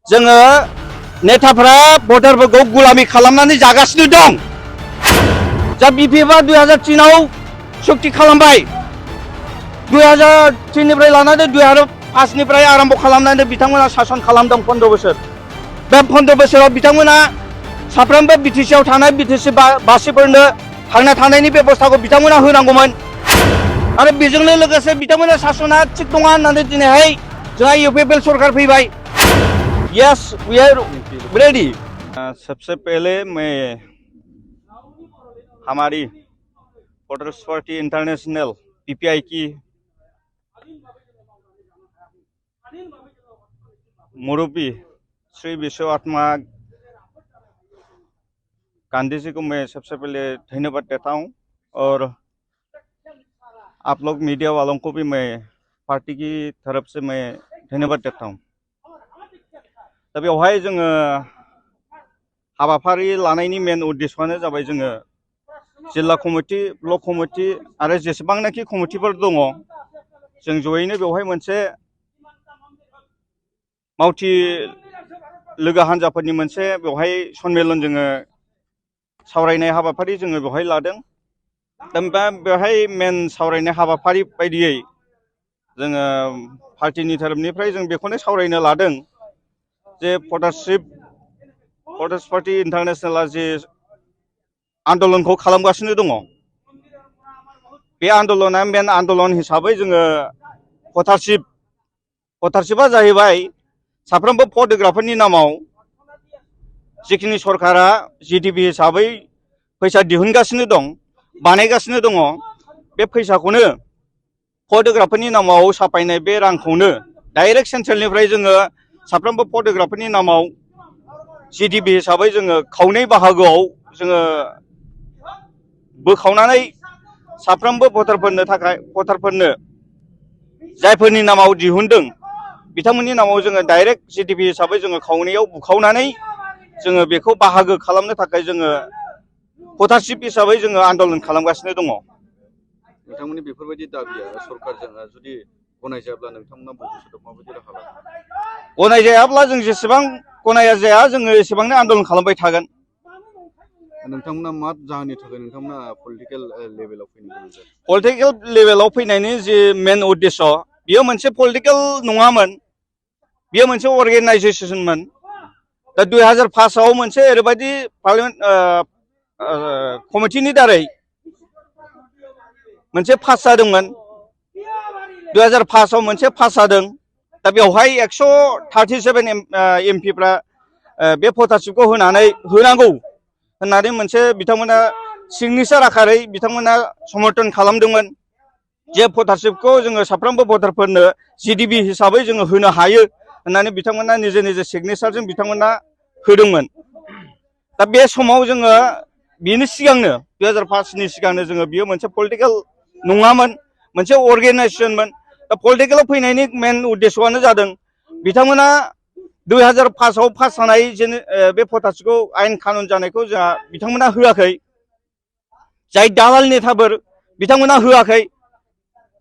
जोङो नेताफ्रा भटारफोरखौ गुलामी खालामनानै जागासिनो दं। जा बिपिएफआ 2003 आव सुक्ति खालामबाय। 2003 निफ्राय लानानै 2005 निफ्राय आरम्भ खालामनानै बिथांमोना सासन खालामदों 15 बोसोर। बे 15 बोसोराव बिथांमोना साफ्रोमबो बिटिसिआव थानाय बिटिसि बासिफोरनो थांना थानायनि बेबस्थाखौ बिथांमोना होनांगौमोन। आरो बेजोंनो लोगोसे बिथांमोना सासना थिग नङा होननानै दिनैहाय जोंहा इउपिपिएल सरकार फैबाय। Yes, we are ready. सबसे पहले मैं हमारी वोटर्स पार्टी इंटरनेशनल पीपीआई की मुरब्बी श्री विश्व आत्मा गांधी जी को मैं सबसे पहले धन्यवाद देता हूं और आप लोग मीडिया वालों को भी मैं पार्टी की तरफ से मैं धन्यवाद देता हूं। दा बेवहाय जोङो हाबाफारि लानायनि मेन उद्देश्यआनो जाबाय जोङो जिल्ला कमिटि, ब्लक कमिटि आरो जेसेबांनाखि कमिटिफोर दङ जों जयैनो बेवहाय मोनसे मावथि लोगो हान्जाफोरनि मोनसे बेवहाय सन्मेलन जोङो सावरायनाय हाबाफारि जोङो बेवहाय लादों। दा बेवहाय मेन सावरायनाय हाबाफारि बायदियै जोङो पार्टीनि तरफनिफ्राय जों बेखौनो सावरायनो लादों जे भटार्स पार्टी इन्टारनेशनेला जे आन्दलनखौ खालामगासिनो दङ बे आन्दलना मेन आन्दलन हिसाबै जोङो भटारशिपआ जाहैबाय साफ्रोमबो भट होग्राफोरनि नामाव जिखिनि सरकारा जिडिपि हिसाबै फैसा दिहुनगासिनो दं, बानायगासिनो दङ, बे फैसाखौनो भट होग्राफोरनि नामाव साफायनाय बे रांखौनो डाइरेक्ट सेन्ट्रेलनिफ्राय जोङो साफ्रोमबो भट होग्राफोरनि नामाव जिडिपि हिसाबै जोङो खावनै बाहागोआव जोङो बोखावनानै साफ्रोमबो भटारफोरनो जायफोरनि नामाव दिहुनदों बिथांमोननि नामाव जोङो डाइरेक्ट जिडिपि हिसाबै जोङो खावनैयाव बुखावनानै जोङो बेखौ बाहागो खालामनो थाखाय जोङो भटारशिप हिसाबै जोङो आन्दलन खालामगासिनो दङ। नोंथांमोननि बेफोरबायदि दाबिया सरकारजों जुदि गनायजायाब्ला नोंथांमोना भबिष्यतआव माबायदि राहा लागोन? गनायजायाब्ला जों जेसेबां गनाया जाया जोङो एसेबांनो आन्दलन खालामबाय थागोन। नोंथांमोना मा जाहोननि थाखाय नोंथांमोना पलिटिकेल लेभेलाव फैनो गोनां जादों? पलिटिकेल लेभेलाव फैनायनि जे मेन उद्देश्य बियो मोनसे पलिटिकेल नङामोन, बियो मोनसे अर्गेनाइजेसनमोन। दा 2005 आव मोनसे ओरैबायदि पार्लियामेन्ट कमिटिनि दारै मोनसे पास जादोंमोन। 2005 आव मोनसे पास जादों। दा बेवहाय 137 एमपिफ्रा बे भटारशिपखौ होनांगौ होननानै मोनसे बिथांमोना सिगनेचार आकारै बिथांमोना समर्थन खालामदोंमोन जे भटारशिपखौ जोङो साफ्रोमबो भटारफोरनो जिडिपि हिसाबै जोङो होनो हायो होननानै बिथांमोना निजे सिगनेचारजों बिथांमोना होदोंमोन। दा बे समाव जोङो बेनि सिगांनो 2005 नि सिगांनो जोङो बियो मोनसे पलिटिकेल नङामोन, मोनसे अर्गेनाइजेसनमोन। दा पलिटिकेलाव फैनायनि मेन उद्देश्यआनो जादों बिथांमोना 2005 आव पास जानाय बे भटारशिपखौ आयेन कानुन जानायखौ जोंहा बिथांमोना होआखै। जाय दालाल नेताफोर बिथांमोना होआखै।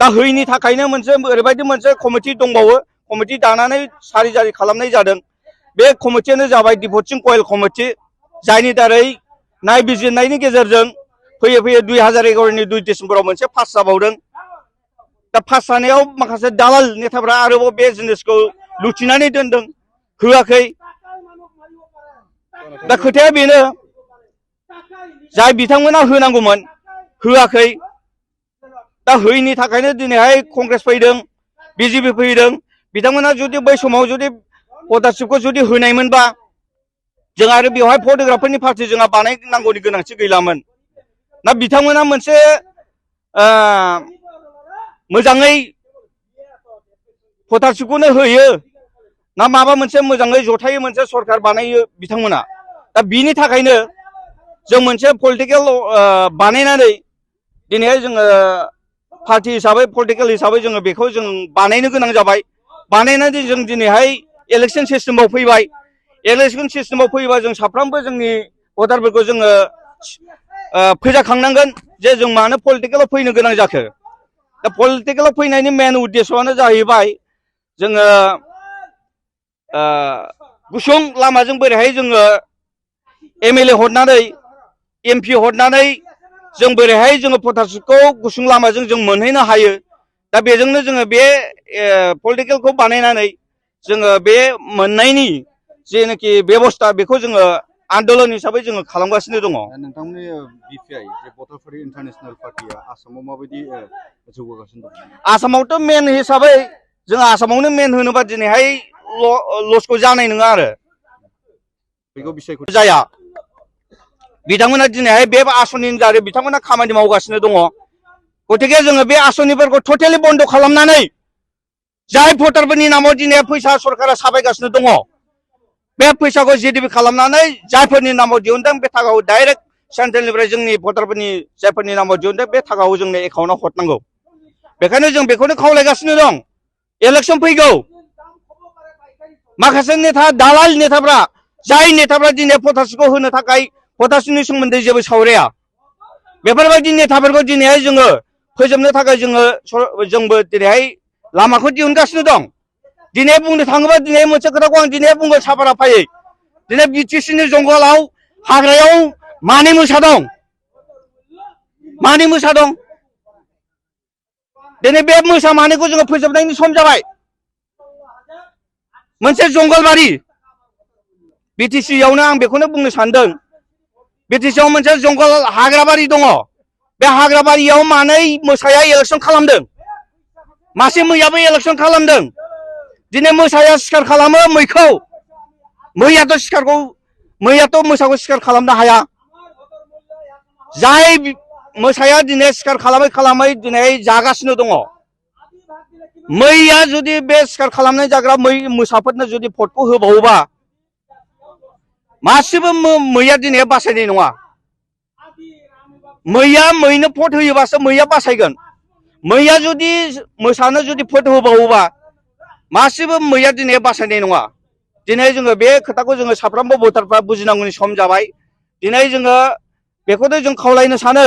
दा होयैनि थाखायनो मोनसे ओरैबायदि मोनसे कमिटि दंबावो, कमिटि दानानै सारि जारि खालामनाय जादों। बे कमिटियानो जाबाय डिभ'टिं क'इल कमिटि, जायनि दारै नायबिजिरनायनि गेजेरजों फैयै 2011 नि 2 डिसेम्बराव मोनसे पास जाबावदों। दा पास जानायाव माखासे दालाल नेताफ्रा आरोबाव बे जिनिसखौ लुथिनानै दोनदों, होआखै। दा खोथाया बेनो जाय बिथांमोना होनांगौमोन होआखै। दा होयैनि थाखायनो दिनैहाय कंग्रेस फैदों, बिजेपि फैदों। बिथांमोना जुदि बै समाव जुदि भटारशिपखौ जुदि होनायमोनबा जों आरो बेवहाय भट होग्राफोरनि पार्टि जोंहा बानायनांगौनि गोनांथि गैलामोन। दा बिथांमोना मोनसे मोजाङै भटारशिपखौनो होयो ना माबा मोनसे मोजाङै जथायै मोनसे सरकार बानायो बिथांमोना। दा बिनि थाखायनो जों मोनसे पलिटिकेल बानायनानै दिनैहाय जोङो पार्टी हिसाबै पलिटिकेल हिसाबै जोङो बेखौ जों बानायनो गोनां जाबाय। बानायनानै जों दिनैहाय इलेक्शन सिस्टेमाव फैबाय। इलेक्शन सिस्टेमाव फैयोबा जों साफ्रोमबो जोंनि भटारफोरखौ जोङो फोजाखांनांगोन जे जों मानो पलिटिकेलाव फैनो गोनां जाखो। दा पलिटिकेलाव फैनायनि मेन उद्देश्यआनो जाहैबाय जोङो गुसुं लामाजों बोरैहाय जोङो MLA हरनानै MP हरनानै जों बोरैहाय जोङो भटारशिपखौ गुसुं लामाजों जों मोनहैनो हायो दा बेजोंनो जोङो बे पलिटिकेलखौ बानायनानै जोङो बे मोननायनि जेनाखि बेबस्था बेखौ जोङो आन्दलन हिसाबै जोङो खालामगासिनो दङ। नोंथांमोननि BPI जे भटारफोर इन्टारनेशनेल पार्टिया आसामाव माबायदि जौगागासिनो दं? आसामावथ' मेन हिसाबै जों आसामावनो मेन होनोबा दिनैहाय लसखौ जानाय नङा आरो बेखौ बिसायख'थि जाया बिथांमोना दिनैहाय बे आसनिनि दारै बिथांमोना खामानि मावगासिनो दङ गतिके जोङो बे आसनिफोरखौ टटेलि बन्द खालामनानै जाय भटारफोरनि नामाव दिनै फैसा सरकारा साबायगासिनो दङ बे फैसाखौ जिडिपि खालामनानै जायफोरनि नामाव दिहुनदों बे थाखाखौ डाइरेक्ट सेन्ट्रेलनिफ्राय जोंनि भटारफोरनि जायफोरनि नामाव दिहुनदों बे थाखाखौ जोंनो एकाउन्टआव हरनांगौ बेखायनो जों बेखौनो खावलायगासिनो दं इलेक्सन फैगौ माखासे नेता दालाल नेताफ्रा जाय नेताफ्रा दिनै भटारशिपखौ होनो थाखाय भटारशिपनि सोमोन्दै जेबो सावराया बेफोरबायदि नेताफोरखौ दिनैहाय जोङो फोजोबनो थाखाय जोंबो दिनैहाय लामाखौ दिहुनगासिनो दं दिनै बुंनो थाङोबा दिनै मोनसे खोथाखौ आं दिनै बुंगोन साफाराफायै दिनै BTCनि जंगलाव हाग्रायाव मानै मोसा दं दिनै बे मोसा मानैखौ जोङो फोजोबनायनि सम जाबाय मोनसे जंगलबारि BTCआवनो आं बेखौनो बुंनो सानदों BTCआव मोनसे जंगल हाग्राबारि दङ बे हाग्राबारियाव मानै मोसाया इलेक्सन खालामदों मासे मैयाबो इलेक्सन खालामदों दिनै मोसाया सिखार खालामो मैखौ मैयाथ' मोसाखौ सिखार खालामनो हाया जाय मोसाया दिनै सिखार खालामै दिनै जागासिनो दङ मैया जुदि बे सिखार खालामनाय जाग्रा मोसाफोरनो जुदि भटखौ होबावोबा मासेबो मैया दिनै बासायनाय नङा मैनो भट होयोबासो मैया बासायगोन मैया जुदि मोसानो जुदि भट होबावोबा मासेबो मैया दिनै बासायनाय नङा दिनै जोङो बे खोथाखौ जोङो साफ्रोमबो भटारफ्रा बुजिनांगौनि सम जाबाय दिनै जोङो बेखौनो जों खावलायनो सानो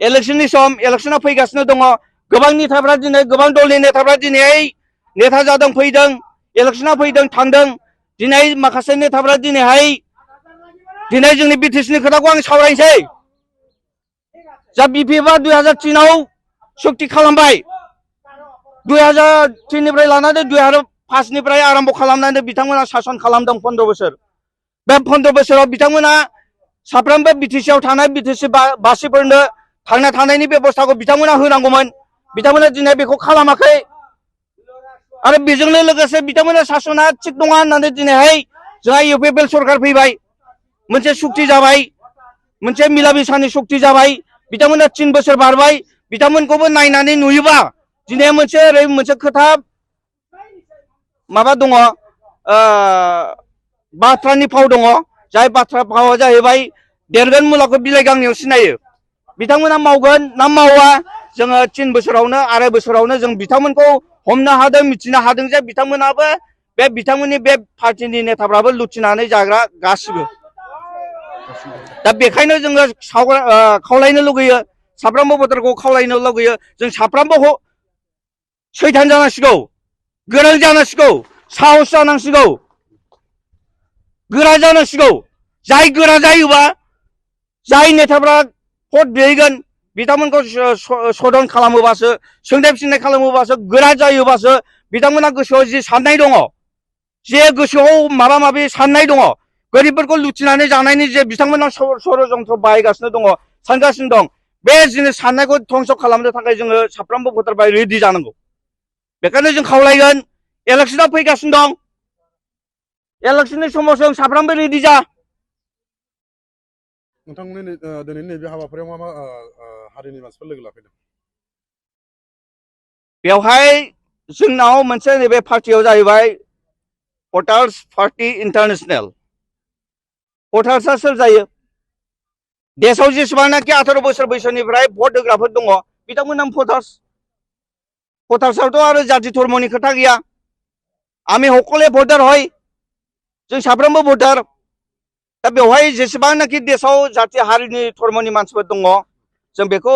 इलेक्सननि सम इलेक्सना फैगासिनो दङ गोबां नेताफ्रा दिनै गोबां दलनि नेताफ्रा दिनै नेता जादों फैदों इलेक्सना फैदों थांदों दिनै माखासे नेताफ्रा दिनै जोंनि BTCनि खोथाखौ आं सावरायनोसै जा BPFआ 2003आव सक्ति खालामबाय 2003निफ्राय लानानै 2005निफ्राय आरम्भ खालामनानै बिथांमोना सासन खालामदों 15 बोसोर बे 15 बोसोराव बिथांमोना साफ्रोमबो BTCआव थानाय BTC बासिफोरनो थांना थानायनि बेबस्थाखौ बिथांमोना होनांगौमोन बिथांमोना दिनै बेखौ खालामाखै आरो बेजोंनो लोगोसे बिथांमोना सासना थिग नङा होननानै दिनैहाय जोंहा UPPL सरकार फैबाय मोनसे सुक्ति जाबाय मोनसे मिला मिसानि सुक्ति जाबाय बिथांमोना 3 बोसोर बारबाय बिथांमोनखौबो नायनानै नुयोबा दिनै मोनसे खोथा माबा दङ बाथ्रानि फाव दङ जाय बाथ्रा फावा जाहैबाय देरगोन मुलाखौ बिलाइ गांनैयाव सिनायो बिथांमोना मावगोन ना मावा जोङो 3 बोसोरावनो 2.5 बोसोरावनो जों बिथांमोनखौ हमनो हादों मिथिनो हादों जे बिथांमोनाबो बिथांमोननि बे पार्टिनि नेताफ्राबो लुथिनानै जाग्रा गासिबो दा बेखायनो जोङो खावलायनो लुगैयो साफ्रोमबो भटारखौ खावलायनो लुगैयो जों साफ्रोमबो सैथान जानांसिगौ गोरों जानांसिगौ साहस जानांसिगौ गोरा जानांसिगौ जाय गोरा जायोबा जाय नेताफ्रा भट बिहैगोन बिथांमोनखौ सदन खालामोबासो सोंनाय फिननाय खालामोबासो गोरा जायोबासो बिथांमोना गोसोआव जि साननाय दङ जे गोसोआव माबा माबि साननाय दङ गोरिबफोरखौ लुथिनानै जानायनि जे बिथांमोना षड़यन्त्र बाहायगासिनो दङ सानगासिनो दं बे जिनिस साननायखौ धंस खालामनो थाखाय जोङो साफ्रोमबो भटारफ्रा रेडि जानांगौ बेखायनो जों खावलायगोन इलेक्सना फैगासिनो दं इलेक्सननि समाव जों साफ्रोमबो रेडि जा नोंथांमोननि दिनैनि नैबे हाबाफारियाव मा हारिनि मानसिफोर लोगो लाफैदों बेवहाय जोंनाव मोनसे नैबे पार्टियाव जाहैबाय भटार्स पार्टी इन्टारनेशनेल भटार्सआ सोर जायो देशआव जेसेबांनाखि 18 बोसोर बैसोनिफ्राय भट होग्राफोर दङ बिथांमोना भटार्सआवथ' आरो जाति धर्मनि खोथा गैया आमी हकले भटार হয় जों साफ्रोमबो भटार दा बेवहाय जेसेबांनाखि देशआव जाति हारिनि धर्मनि मानसिफोर दङ जों बेखौ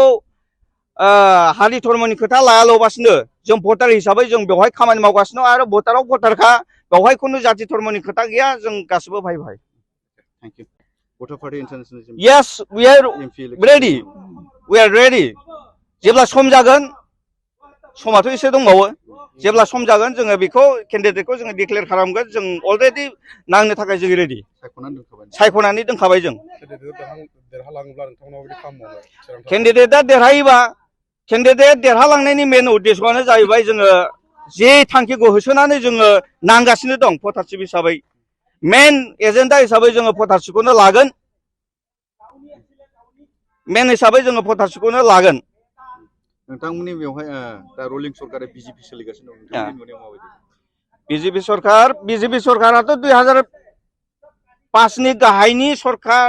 हारि धर्मनि खोथा लायाल'बासिनो जों भटार हिसाबै जों बेवहाय खामानि मावगासिनो आरो भटाराव भटारखा बेवहाय खुनु जाति धर्मनि खोथा गैया जों गासिबो भाइ भाइ थेंक इउ भटार party international yes we are MP ready we are ready जेब्ला सम जागोन समाथ' एसे दंबावो जेब्ला सम जागोन जोङो बेखौ केन्डिडेटखौ जोङो डिक्लेयार खालामगोन जों अलरेडि नांनो थाखाय जों रेडि सायख'नानै दोनखाबाय जों देरहालाङोब्ला नोंथांमोना माबायदि खालाम मावनो केन्डिडेटआ देरहायोबा केन्डिडेट देरहालांनायनि मेन उद्देश्यआनो जाहैबाय जोङो जे थांखिखौ होसोनानै जोङो नांगासिनो दं भटारशिप हिसाबै मेन एजेन्डा हिसाबै जोङो भटारशिपखौनो लागोन मेन हिसाबै जोङो भटारशिपखौनो लागोन नोंथांमोननि बेवहाय दा रुलिं सरकारा बिजेपि सोलिगासिनो दं नोंथांमोननि नुनायाव माबायदि बिजेपि सरकाराथ' 2005 नि गाहायनि सरकार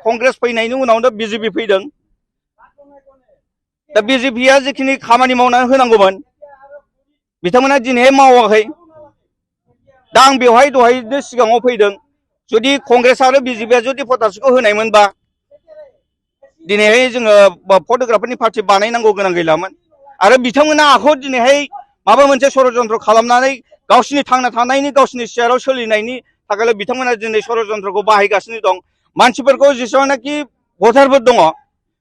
कंग्रेस फैनायनि उनावनो बिजेपि फैदों दा बिजेपिया जिखिनि खामानि मावनानै होनांगौमोन बिथांमोना दिनैहाय मावाखै दा आं बेवहाय दहायनो सिगाङाव फैदों जुदि कंग्रेस आरो बिजेपिया जुदि भटारशिपखौ होनायमोनबा दिनैहाय जोङो फट'ग्राफारनि पार्टि बानायनांगौ गोनां गैलामोन आरो बिथांमोना आखौ दिनैहाय माबा मोनसे षड़यन्त्र खालामनानै गावसिनि थांना थानायनि गावसिनि सियाराव सोलिनायनि थाखायल' बिथांमोना दिनै षड़यन्त्रखौ बाहायगासिनो दं मानसिफोरखौ जेसेबांनाखि भटारफोर दङ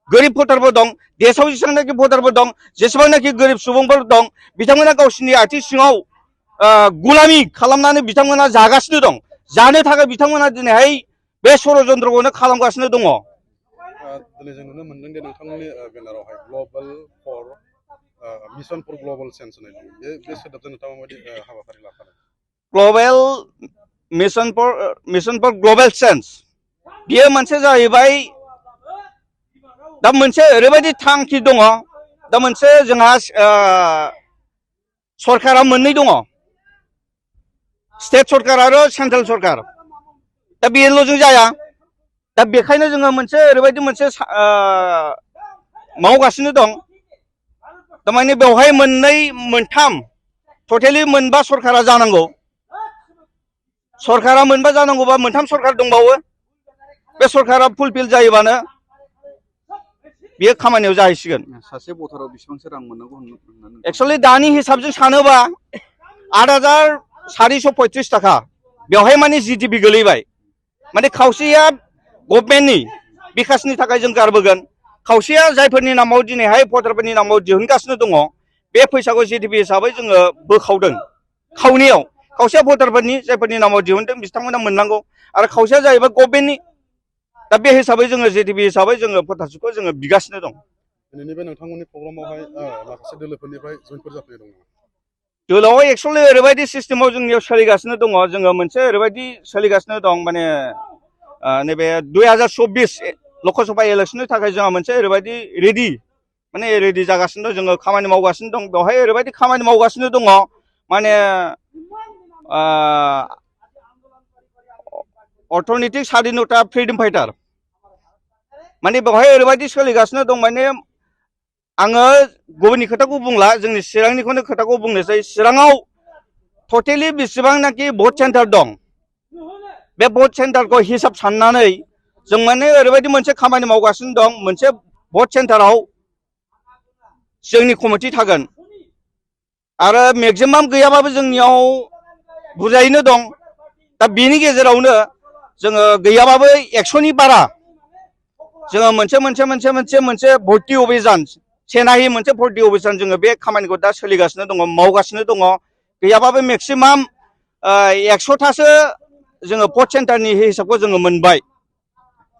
गोरिब भटारफोर दं देशआव जेसेबांनाखि भटारफोर दं जेसेबांनाखि गोरिब सुबुंफोर दं बिथांमोना गावसिनि आथिं सिङाव गुलामी खालामनानै बिथांमोना जागासिनो दं जानो थाखाय बिथांमोना दिनैहाय बे षड़यन्त्रखौनो खालामगासिनो दङ दिनै जों नुनो मोनदों दि नोंथांमोननि बेनारावहाय global for mission for global change होननाय दं बे सोदोबजों नोंथाङा माबायदि हाबाफारि लाफादों global mission for global change बियो मोनसे जाहैबाय दा मोनसे ओरैबायदि थांखि दङ दा मोनसे जोंहा सरकारा मोननै दङ स्टेट सरकार आरो सेन्ट्रेल सरकार दा बेल'जों जाया दा बेखायनो जोङो मोनसे ओरैबायदि मोनसे मावगासिनो दं थारमाने बेवहाय मोननै मोनथाम टटेलि मोनबा सरकारा जानांगौ सरकारा मोनबा जानांगौबा मोनथाम सरकार दंबावो बे सरकारा फुलफिल जायोबानो बेयो खामानियाव जाहैसिगोन सासे भटाराव बेसेबांसो रां मोननांगौ होननानै एक्चुअलि दानि हिसाबजों सानोबा 8,435 थाखा बेवहाय माने जिटिपि गोलैबाय माने खावसेया गभर्नमेन्टनि बिकासनि थाखाय जों गारबोगोन खावसेया जायफोरनि नामाव दिनैहाय भटारफोरनि नामाव दिहुनगासिनो दङ बे फैसाखौ जिटिपि हिसाबै जोङो बोखावदों खावनैयाव खावसेया भटारफोरनि जायफोरनि नामाव दिहुनदों बिथांमोना मोननांगौ आरो खावसेया जाहैबाय गभर्नमेन्टनि दा बे हिसाबै जोङो जिटिपि हिसाबै जोङो भटारशिपखौ जोङो बिगासिनो दं दिनैनि बे नोंथांमोननि प्रग्रामावहाय माखासे दोलोफोरनिफ्राय जइनफोर जाफैनाय दं नामा दोलोआव एक्चुअलि ओरैबायदि सिस्टेमाव जोंनियाव सोलिगासिनो दङ जोङो मोनसे ओरैबायदि सोलिगासिनो दं माने नैबे 2024 लकसभा इलेक्सननि थाखाय जोंहा मोनसे ओरैबायदि रेडि जागासिनो दं जोङो खामानि मावगासिनो दं बेवहाय ओरैबायदि खामानि मावगासिनो दङ माने अर्थनैतिक स्वाधीनता फ्रिडम फाइटार माने बेवहाय ओरैबायदि सोलिगासिनो दं माने आङो गुबुननि खोथाखौ बुंला जोंनि चिरांनिखौनो खोथाखौ बुंनोसै चिराङाव टटेलि बेसेबांनाखि भट सेन्टार दं बे भट सेन्टारखौ हिसाब साननानै जों माने ओरैबायदि मोनसे खामानि मावगासिनो दं मोनसे भट सेन्टाराव जोंनि कमिटि थागोन आरो मेक्सिमाम गैयाबाबो जोंनियाव बुरजायैनो दं दा बेनि गेजेरावनो जोङो गैयाबाबो 100नि बारा जोङो मोनसे भर्ति अभियान सेनाहि मोनसे भर्ति अभियान जोङो बे खामानिखौ दा सोलिगासिनो दङ मावगासिनो दङ गैयाबाबो मेक्सिमाम 100थासो जोङो भट सेन्टारनि हिसाबखौ जोङो मोनबाय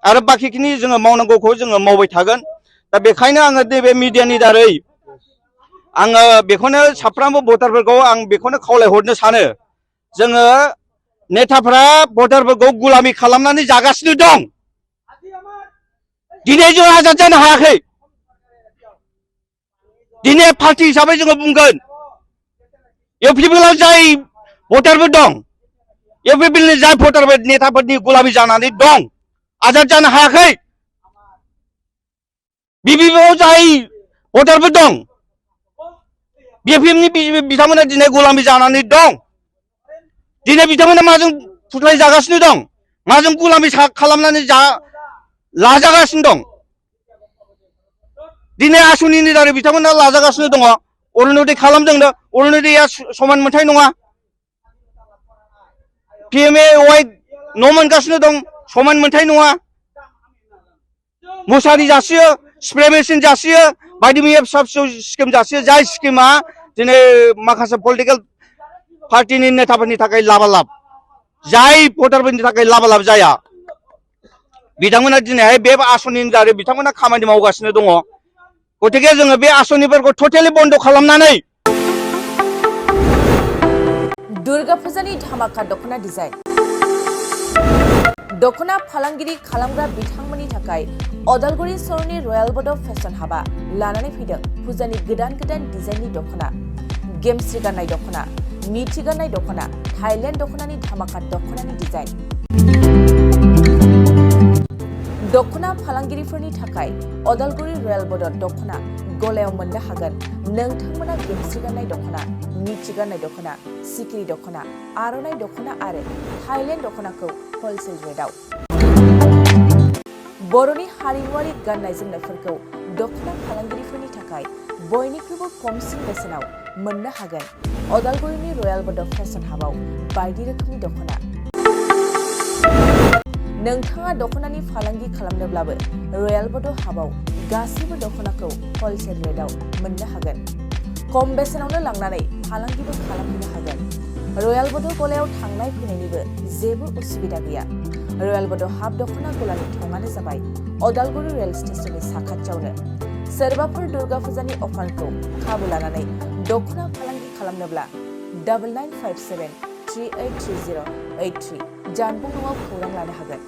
आरो बाखिखिनि जोङो मावनांगौखौ जोङो मावबाय थागोन दा बेखायनो आङो नैबे मिडियानि दारै आङो बेखौनो साफ्रोमबो भटारफोरखौ आं बेखौनो खावलायहरनो सानो जोङो नेताफ्रा भटारफोरखौ गुलामी खालामनानै जागासिनो दं दिनै जों आजाद जानो हायाखै दिनै पार्टी हिसाबै जोङो बुंगोन इउपिपिएलआव जाय भटारफोर दं इउपिपिएलनि जाय भटारफोर नेताफोरनि गुलामी जानानै दं आजाद जानो हायाखै बिपिपिआव जाय भटारफोर दं बिपिएमनि बिथांमोना दिनै गुलामी जानानै दं दिनै बिथांमोना माजों फुस्लाय जागासिनो दं माजों गुलामी खालामनानै लाजागासिनो दं दिनै आसनिनि दारै बिथांमोना लाजागासिनो दङ अरुणोदय खालामदों अरुणोदया समान मोनथाय नङा PMAY न' मोनगासिनो दं समान मोनथाय नङा मुसारि जासियो स्प्रे मेसिन जासियो बायदि मैया फिसा फिसौ स्किम जासियो जाय स्किमा दिनै माखासे पलिटिकेल पार्टिनि नेताफोरनि थाखाय लाबालाब जाय भटारफोरनि थाखाय लाबालाब जाया बिथांमोना दिनैहाय बे आसनिनि दारै बिथांमोना खामानि मावगासिनो दङ गतिके जोङो बे आसनिफोरखौ टटेलि बन्द खालामनानै दुर्गा फुजानि धामाका दखना डिजाइन दखना फालांगिरि खालामग्रा बिथांमोननि थाखाय अदालगुरि सहरनि रयेल बड' फेशन हाबा लानानै फैदों फुजानि गोदान गोदान डिजाइननि दखना गेमस्रि गाननाय दखना मिथि गाननाय दखना थाइलेण्ड दखनानि धामाका दखनानि डिजाइन दखना फालांगिरिफोरनि थाखाय अदालगुरि रयेल बड' दखना गलायाव मोननो हागोन नोंथांमोना गेमस्रि गाननाय दखना मिथि गाननाय दखना सिकिरि दखना आर'नाइ दखना आरो थाइलेण्ड दखनाखौ हलसेल रेटआव बर'नि हारिमुआरि गाननाय जोमनायफोरखौ दखना फालांगिरिफोरनि थाखाय बयनिख्रुइबो खमसिन बेसेनाव मोननो हागोन अदालगुरिनि रयेल बड' फेशन हाबाव बायदि रोखोमनि दखना नोंथाङा दखनानि फालांगि खालामनोब्लाबो रयेल बड' हाबाव गासैबो दखनाखौ हलसेल रेटआव मोननो हागोन खम बेसेनावनो लांनानै फालांगिबो खालामनो हागोन रयेल बड' गलायाव थांनाय फैनायनिबो जेबो उसुबिदा गैया रयेल बड' हाब दखना गलानि थंआनो जाबाय अदालगुरि रेल स्टेशननि साखाथियावनो सोरबाफोर दुर्गा फुजानि अफारखौ खाबु लानानै दखना फालांगि खालामनोब्ला 9957383083 जानबुं नङाव खौरां लानो हागोन